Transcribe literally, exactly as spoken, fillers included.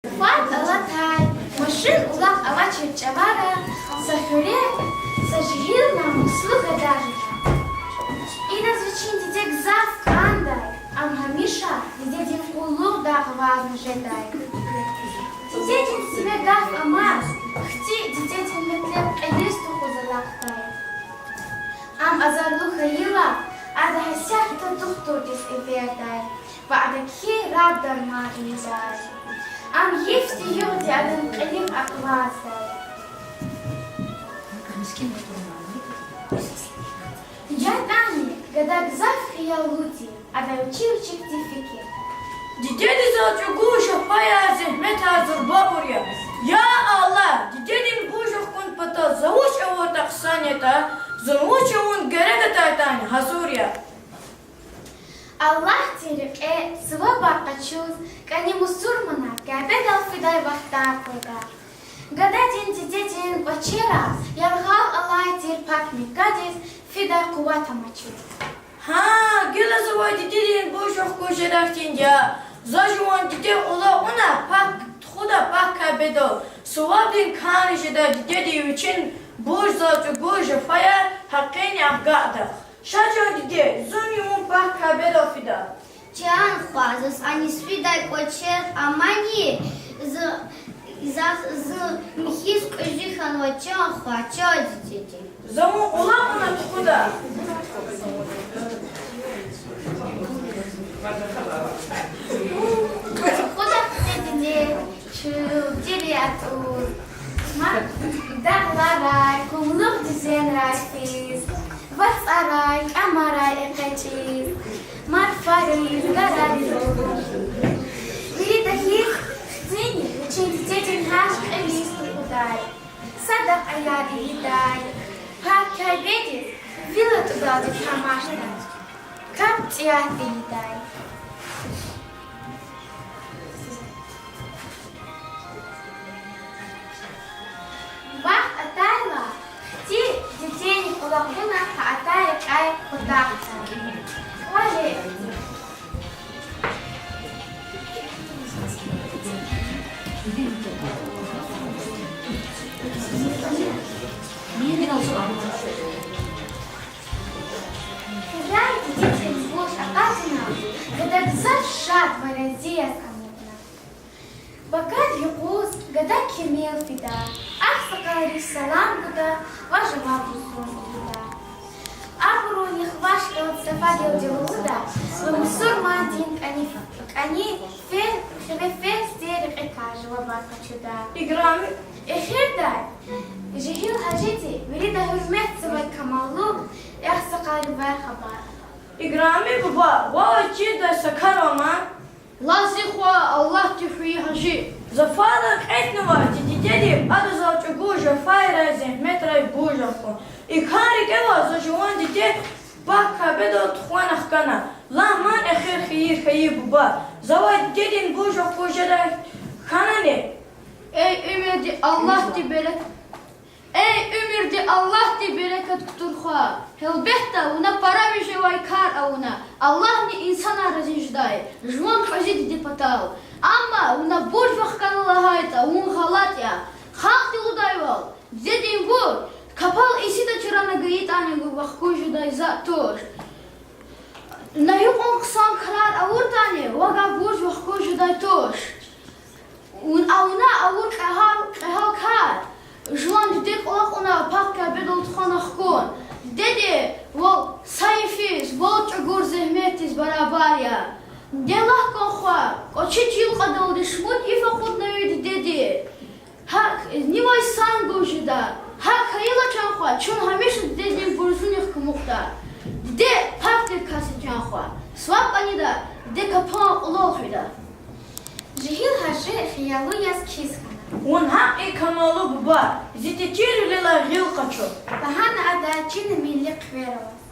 Фад алатай, машин-улах авачир чӀавара са хуьре са жегьил намуслу гада жеда. Идаз вичин диде гзаф кӀандай, ам гьамиша дидедин къуллугъдай акъвазна жедай. Дидедин сиве гаф амаз, хци дидедин метлеб кьилиз тухуз алахъдай. Ам азарлу хьайила, ада гьасятда духтурдиз эвердай ва ада кхьей раб дарман ийидай. Ам йифди-югъди адан кьилив акъваздай. ЯтӀани гада гзаф хияллуди, ада вичи-вичикди фикирда: Дидеди зал чӀугур жафаяр, зегьметар зурбабур я. Я Аллагь, дидедин бурж вахкун патал за вуч авуртӀа хъсан ятӀа, зун вуч авун герек атайтӀани гьазур я. Аллагьдин рекье сувабар къачуз, кӀани мусурманар Кябедал фидай вахтар къведа. Гададин дидедин кӀвачерал яргъал алай тир пак Меккадиз фидай къуват амачир. Гьа, гила завай дидедин бурж вахкуз жедай хьтинди я. За жуван диде кьулухъ кьуна пак, тухуда пак Кябедал. Сувабдин карни жеда дидеди вичин бурж зал чӀугур жафаяр гьакъини агакьда. Ша, чан диде, зунни вун пак Кябедал фида. Чан хва, заз аниз фидай кӀвачер амани, за, за, зун михьиз кьуьзуь хьанва, чан хва, чан дидеди. За вун кьулухъ кьуна тухуда. Тухуда хъуьте, диде, чуьл, дири атӀуз, ма, дагъларай къумлугъ дизенрай физ, вацӀарай, кӀамарай экъечӀиз, марфариз, гарариз. Вирида хьиз хцини вичин дидедин гьаж кьилиз тухудай, садакьаяр ийидай, пак Кябедиз вил атӀудалди тамашдай, капӀ цӀият тийидай. Вахт атайла, хци дидени кӀвалахуна гьа атай рекьяй кутахдай. Вале, хуьряй дидедин бурж акъатна, гада гзаф шад ва рази яз амукьна. Пакад юкъуз гада кимел фида, агъсакъалриз салам гуда ва жаваб гуз ийида. Абурун яхваш кӀвалах са фад йисалди лугьуда ва мусурмандин кӀани, кӀани фе-, хиве ферз тир рекьикай жавабар къачуда. Играми, эхирдай жегьил гьажиди вирида гьуьрметзавай камаллу агъсакъалривай хабар. Играми буба, вавай чирдай са кар ава ман. Лагь, зи хва, Аллагьди хвейи гьажи. За фадлай кьетӀнавай зи дидеди, ада зал чӀугур жафайрай, зегьметрай бурж вахкун. И кар рикӀе аваз за жуван диде пак Кябедал тухвана хкана. Лагь ман, эхир хийир хьайи буба, завай дидедин бурж вахкуз жедай хьанани? Эй, уьмуьрди Аллагьди берек-, эй, уьмуьрди Аллагьди берекат кутур хва. Гьелбетда, вуна пара вижевай кар авуна, Аллагьни инсанар рази жедай, жуван кьуьзуь диде патал. Амма вуна бурж вахкана лагьайтӀа, вун гъалатӀ я. Халкьди лугьудайвал, дидедин бурж капал исида чрана гайитӀани вахкуз жедай затӀ туш. На гьикьван хъсан крар авуртӀани, вавай бурж вахкуз жедай туш. Вун авуна авур кьегьал, кьегьал кар, жуван диде кӀвалахуна пак Кябедал тухвана хкун. Дидеди вал са йифиз, вал чӀугур зегьметдиз барабар я. Диде, лагь кван хва, кӀвачи чил кьадалди шумуд йиф акъуднава ви дидеди? ГьакӀ нивай сан гуз жеда. ГьакӀ хьайила, чан хва, чун гьамиша дидедин буржунихъ кумукьда. Диде пак тир кас я, чан хва. Суваб кӀанида, диде капан кьулал фида. Жегьил гьажи хиялу яз кхьиз хьана. Вун гьакӀ я, камаллу буба, зи течирвилелай гъил къачу. Лагьана ада чина милли хъвер аваз.